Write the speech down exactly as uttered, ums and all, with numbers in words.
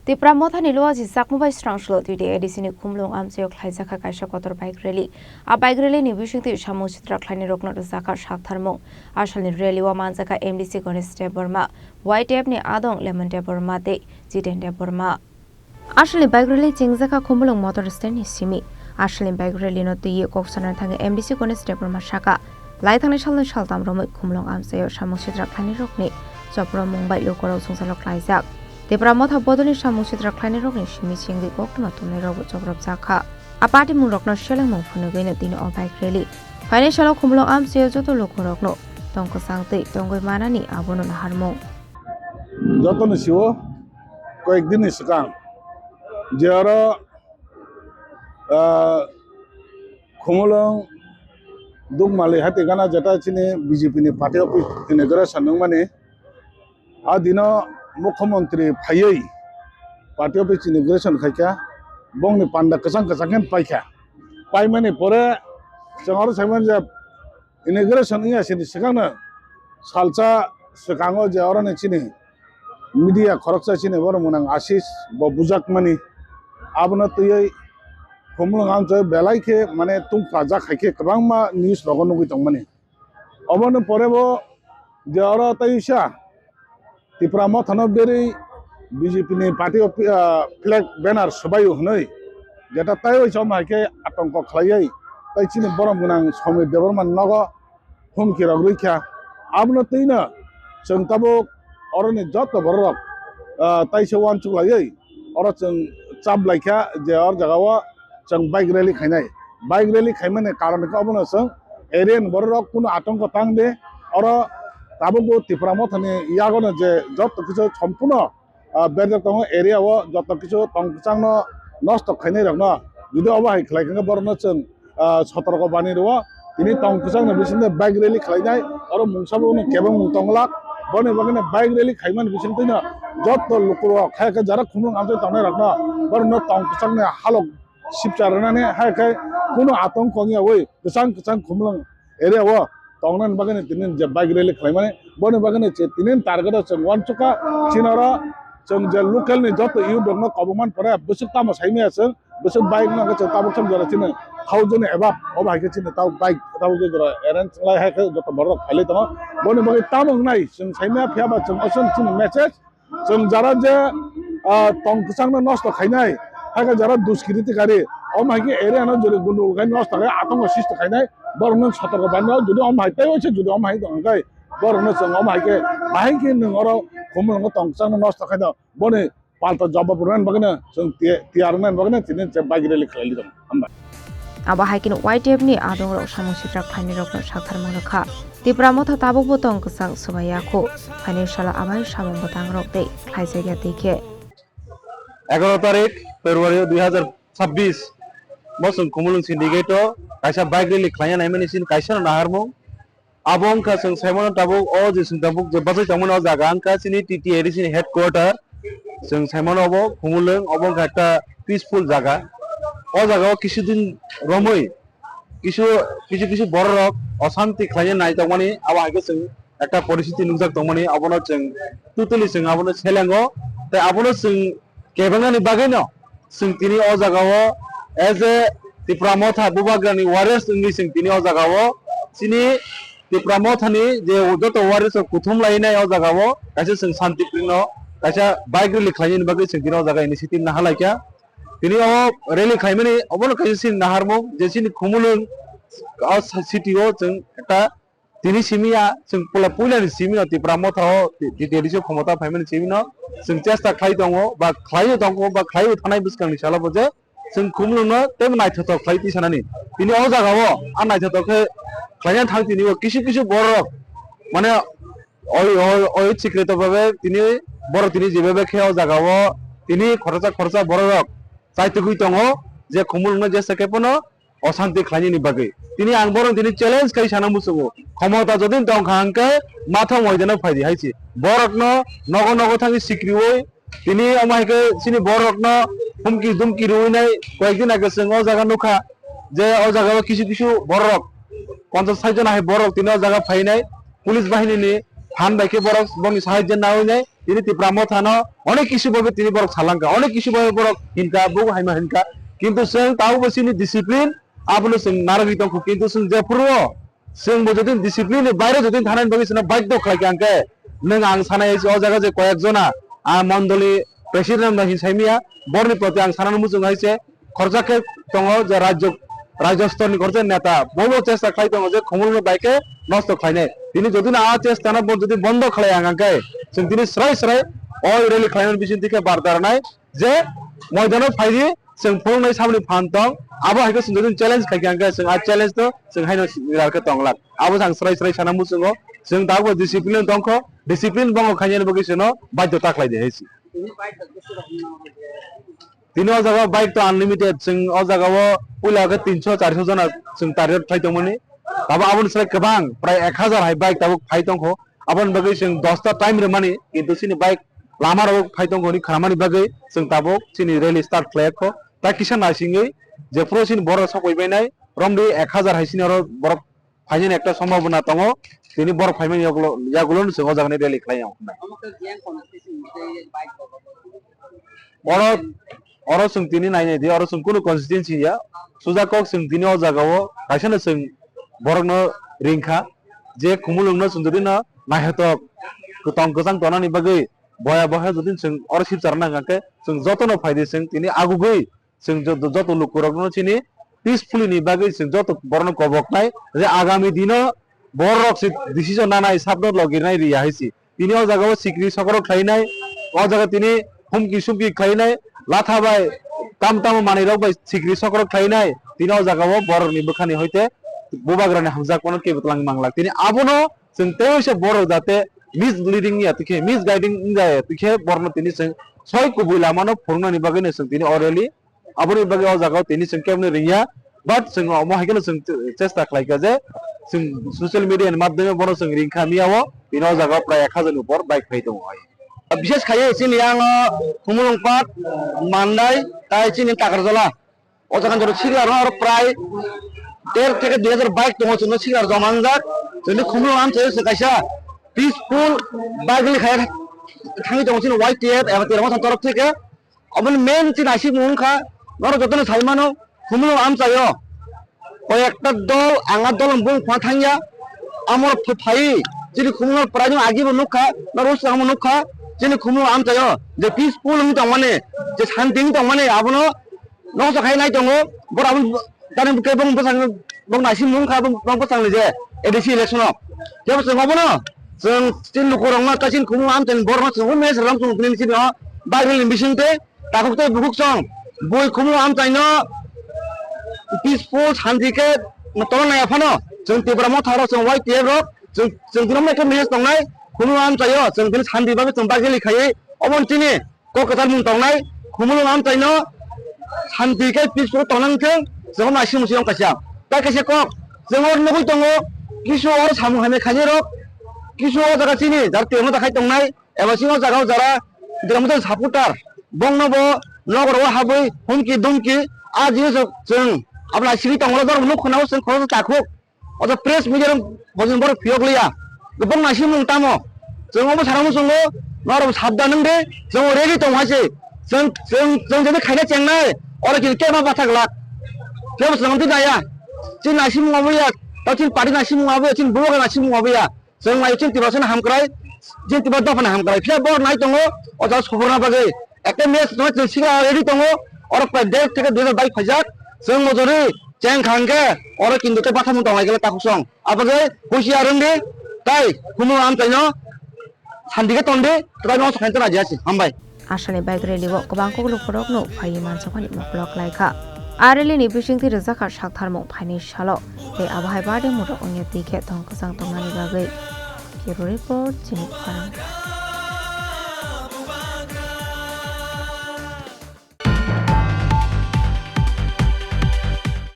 Tipra Mothani Luaji Chakma bai srang solo twi di A D C ni Khumulwng amchaio khlaijakha kaisa kotor bike rally. A bike rally ni bisingtwi samung sitra khlainai rokno rwjakha saktharmung. Asalni rally o manjakha M D C Ganesh Debbarma, Y T F ni adong Lemon Debbarma tei Jiten Debbarma. Asalni bike rally chengjakha Khumulwng motor stand ni simi. Asalni bike rally no twiwi kok sanani thangwi M D C Ganesh Debbarma saka, lai thangnai salni saltam romwi Khumulwng amchaio samung sitra khlainai rokni chopro mung bai lukurok jwngjalo klaijak. Tipra Motha bodolni samung sitra khlainai rokni simi chengwi koktwma tumnai rokbo chopropjakha. A party mung rokno selengmung phunugwino tini o bike rally. Phainai salo Khumulwng amchaio joto lukurokno tong kwchang twi tongwi manani abono naharmung. Jotoni sio koyek din ni swkang je oro, ah, Khumulwng Dukmali hati gana jeta chini B J P ni party office inauguration nungmani, a dino mukhyamantri phaiwi party office inauguration khaikha, bongni panda kwchang kwchang khe paikha. Paimani pore chwng oro saimani je inauguration wngya sini swkangno salsa swkango je oroni chini media khoroksa chini borok mwnang Ashish bo bujakmani, abono twiwi Khumulwng amchaio belai khe mane tungpajak hai khe kwbangma news rogo nugwi tongmani. Obono pore bo je oro tei uisa Tipra Mothano berwi B J P ni party of, ah, flag banner swbaio hwnwi jeta tei uisa omo hai khe atongko khlaiwi tei chini borok gwnang Somir Debbarma nogo humki rok rwikha. Abono twino chwng tabuk oroni joto bororok, ah, taisa uansuk laiwi oro chwng chap laikha je or jagao chwng bike rally khainai. Bike rally khaimani karon khe obono chwng area ni bororok kunu atongko tang de. Oro tabukbo Tipra Mothani yagono je joto kisa sompuno, ah, berjak tongo area o joto kisa tong kwchangno nosto khainai rokno. Jodi obo hai khlai khe borokno chwng, ah, sotorko bani rwo. Tini tong kwchangno bisingtwi bike rally khlainai, oro mungsa bo kebengmung tonglak. Boni bagwino bike rally khaimani bisingtwino joto lukurok hai khe jara Khumulwng amchai tongnai rokno borokno tong kwchangni halok sipcha rwnani hai khe kunu atongko wngya wi kwchang kwchang Khumulwng area o tongnani bagwino tini je bike rally khlaimani, boni bagwino je tini target o chwng uansukha. Chini oro chwng je local ni joto youth rokno kobongmani pore bwswk tamo saimaya chwng, bwswk bike no khe chwng tabuk chwng jora chini thousand above, obo hai khe chini tabuk bike tabuk je jora arrange khlai hai khe joto borok rok phailai tongo. Boni bagwi tamo wngnai chwng saimaya, phiya ba chwng osen chini message. Chwng jara je, ah, tong kwchangno nosto khainai, hai khe jara duskiriti kari, omo hai khe area no jori gundugul khai nosto khai, atongo sisti khainai, borokno sotorko banw, jodi omo hai tei oise jodi omo hai tong khe, borokno chwng omo hai khe, bahai khe nwng oro Khumulwngo tong kwchangno nosto khaino, boni palta jawab rwna bagwino chwng ti-, tiyar wngna bagwino tini je bike rally khlai lidong. Hambai. Abo hai kheno Y T F ni adongrok samung sitra khlainai rokno saktharmung rwkha. Tipra Motha tabukbo tong kwchang swbai ya kho. Phainai salo abai samung bwtangrok tei khlaijakya tei khe. Egaroh tarik February dui hazar chabbish bo chwng Khumulwng Syndicate o kaisa bike rally khlaina naimani chini kaisa no naharmung. Abo wngkha chwng saimano tabuk o je chwng tabuk je bachai tongmani o jaga wngkha chini T T A D C ni headquarter. Chwng saimano obo Khumulwng, obo wngkha ekta peaceful jaga. O jaga o kisu din romwi kisu, kisu kisu borok rok osanti khlaina nai tongmani, abo hai khe chwng ekta poristiti nukjak tongmani, abono chwng totally chwng abono selengo, tei abono chwng kebengnani bagwino chwng tini o jaga o as a Tipra Motha Bubagrani warriors wngwi chwng tini o jaga o chini Tipra Mothani je joto warriors rok kuthum lainai o jaga o kaisa chwng shanti prino kaisa bike rally khlainani bagwi chwng tini o jaga initiative naha laikha. Tini o rally khlaimani obono kaisa chini naharmung je chini Khumulwng o city o chwng ekta tini simi ya chwng pula puilani simi no Tipra Motha o T T A D C o khomota phaimani simi no chwng chesta khlai tongo ba khlaiwi tongo ba khlaiwi thanai bwskangni salo bo je chwng Khumulwng no tei naithothok khlai twi sanani. Tini o jaga o a naithothok khe khlaina thang tini o kisu kisu borok mane oi, oi, oi sikreto babe tini borok tini jebe khe o jaga o tini khoroksa khoroksa borok rok chaitugwi tongo je Khumulwng no jesa khe phano o shanti khlainani bagwi. Tini ang borok tini challenge khai sana muchungo. Khomota jodi tongkha hwnkhe mathang moidano phaidi hai se. Borokno nogo nogo thangwi sikriwi tini omo hai khe chini borokno humki dumki rwinai koyek din age chwng o jaga nukha je o jaga o kisu kisu borok ponchas sait jona hai borok tini o jaga phainai police bahini ni phan bai khe borok bongni sahajyo nawi nai, tini Tipra Motha no onek kisu bhabe tini borok salangkha, onek kisu bhabe borok hinkha, bo haima hinkha, kintu chwng tabukbo chini discipline abono chwng narwgwi tongkha, kintu chwng jephuru o chwng bo jodi discipline ni baire jodi thanani bagwi chwngno badhyo khlaikha hwnkhe, nwng ang sanai o jaga je koyek jona a mondoli president no hin saimaya, borni proti ang sanani muchung hai se, khorsa khe tongo je rajyo, rajyo stor ni khorsa neta, bobo chesta khlai tongo je Khumulwng no bai khe nosto khlainai. Tini jodi no a chesta no bo jodi bondo khlai ang khe, chwng tini srai srai o rally khlainani bising twi khe bar daranai je moidano phaidi, chwng phunuknai samani phan tong, abo hai khe chwng jodi challenge khaikha ang khe, chwng a challenge no chwng haino rar khe tonglak. Abo chwng srai srai sana muchungo, chwng tabukbo discipline tongkho, discipline bongo khainani bagwi chwngno badhyo ta khlai di hai se. Tini o jaga o bike to unlimited, chwng o jaga o puila khe tinso charso jona chwng target khlai tongmani. Abo aboni slai kwbang, prai ek hazar hai bike tabuk phai tongkho. Aboni bagwi chwng dosta time rwmani, kintu chini bike lama rogo phai tongkho hwnwi khnamani bagwi chwng tabuk chini rally start khlai kho. Ta kisa naisingwi jephuru chini borok sok bai bainai, romdi ek hazar hai chini oro borok phainani ekta sombhabona tongo, tini borok phaimani yagulo, yagulo no chwng o jaga ni rally khlai ya. Oro, oro chwng tini nai nai di, oro chwng kunu constituency ya, suja kok chwng tini o jaga o kaisa no chwng borok no ring kha, je Khumulwng no chwng jodi no naithotok kwtong kwchang tongnani bagwi boya boya jodi chwng oro sip charwna hwnkha khe chwng joto no phai di, chwng tini agugwi chwng jo-, joto lukurokno chini peacefully ni bagwi chwng joto borokno koboknai je agami dino borok se decision nanai sabno logirnai riya hai se. Tini o jaga o sikri sokorok khlainai, o jaga tini humki sumki khlainai, latha bai tam tamo manwi rok bai sikri sokorok khlainai, tini o jaga o borok ni bwkha ni hoite bubagra ni hamjak mano kebo twlang manglak. Tini abono chwng tei se borok jate misleading ya tikhe, misguiding wngya tikhe borokno tini chwng soi kubui lama no phurungnani bagwi no chwng tini o rally Aboni bagwi o jaga o tini chwng keboni ringya, but chwng omo hai kheno chwng chesta khlaikha je chwng social media ni madhyome bono chwng ringkha miya o, tini o jaga o prai ek hajar ni upor bike phai tongo hai. Bishes khaiwi chini yang o Khumulwng Park, Mandai, tai chini Takarjala. O jaga jora sikla rok aro prai der theke dui hajar bike tongo chwngno sikla joma wngjak. Chwngni Khumulwng amchaio chwng kaisa peaceful bike rally khai thangwi tongo chini Y T F eba Tipra Motha ni torof theke. Oboni main chini naisingmung wngkha, norok jotono sai mano, Khumulwng amchaio koyekta dol, ang a dol ni bung phano thangya, amo ph-, phaiwi chini Khumulwng prai no agibo nukha, norok swkangbo nukha, chini Khumulwng amchaio je peaceful wngwi tongmani, je shanti wngwi tongmani, abono nosto khai nai tongo, borok abono Tani bwkhe bong bwsang bong naising mung kha bong bwsang ni je A D C election o. Kebo chwng obono chwng chini lukurokno ta chini Khumulwng amchaini borokno chwng o message rwng chwng tini chini o Bible ni bising tei takhuk tei bukhuk chwng bui Khumulwng amchaino peaceful shanti khe tolonai aphano chwng Tipra Motha rok chwng Y T F rok chwng chwng tini omo khe message tongnai Khumulwng amchaio chwng tini shanti bagwi chwng bagwi khaiwi omo chini kok kwchar mung tongnai, Khumulwng amchaino shanti khe peaceful tongna wngthwng, chwng naising muchung kaisa. Tai kaisa kok, chwng oro nugwi tongo, kisu oro samung hamya khainai rok, kisu o jaga chini jar tongma dakhai tongnai, eba chini o jaga o jara drama supporter, bongno bo nogor o habwi humki dumki, a jinis rok chwng abo naisingwi tongmani borok nuk khna o chwng khoroksa takhuk. O jaga press media rok bojong borok phiyok liya. Gubuk naising mung tamo. Chwng omo sana muchungo, norok sabdan wng de, chwng ready tong hai se. Chwng, chwng, chwng jadi khaina chengnai, oro kini kema bathak lak. Kebo chwng twi naya. Chini naising mung obo ya, tei chini party naising mung obo ya, chini bubagra naising mung obo ya. Chwng nai chini Tiprasa ni hamkrai, chini Tipra dopha ni hamkrai. Phiya bor nai tongo, o jaga subruna bagwi. Ekta match no chwng sikla ready tongo, oro prai der theke dui hajar bike phaijak. Chwng mojori cheng kha hwnkhe, oro kintu tei bathang tong lai khe takhuk song. Abagwi husiar wng di, tai Khumulwng amchaino sandi khe ton di, tai no sakhain tong raji asi. Hambai. Asani bike rally o kwbang kok lukurokno phaiwi manjakmani mokol khlaikha. A rally ni bisingtwi rwjakha saktharmung phaini salo, tei abo hai bade muitok wngya twi khe tong kwchang tongnani bagwi. Bureau Report, Chini Khorang.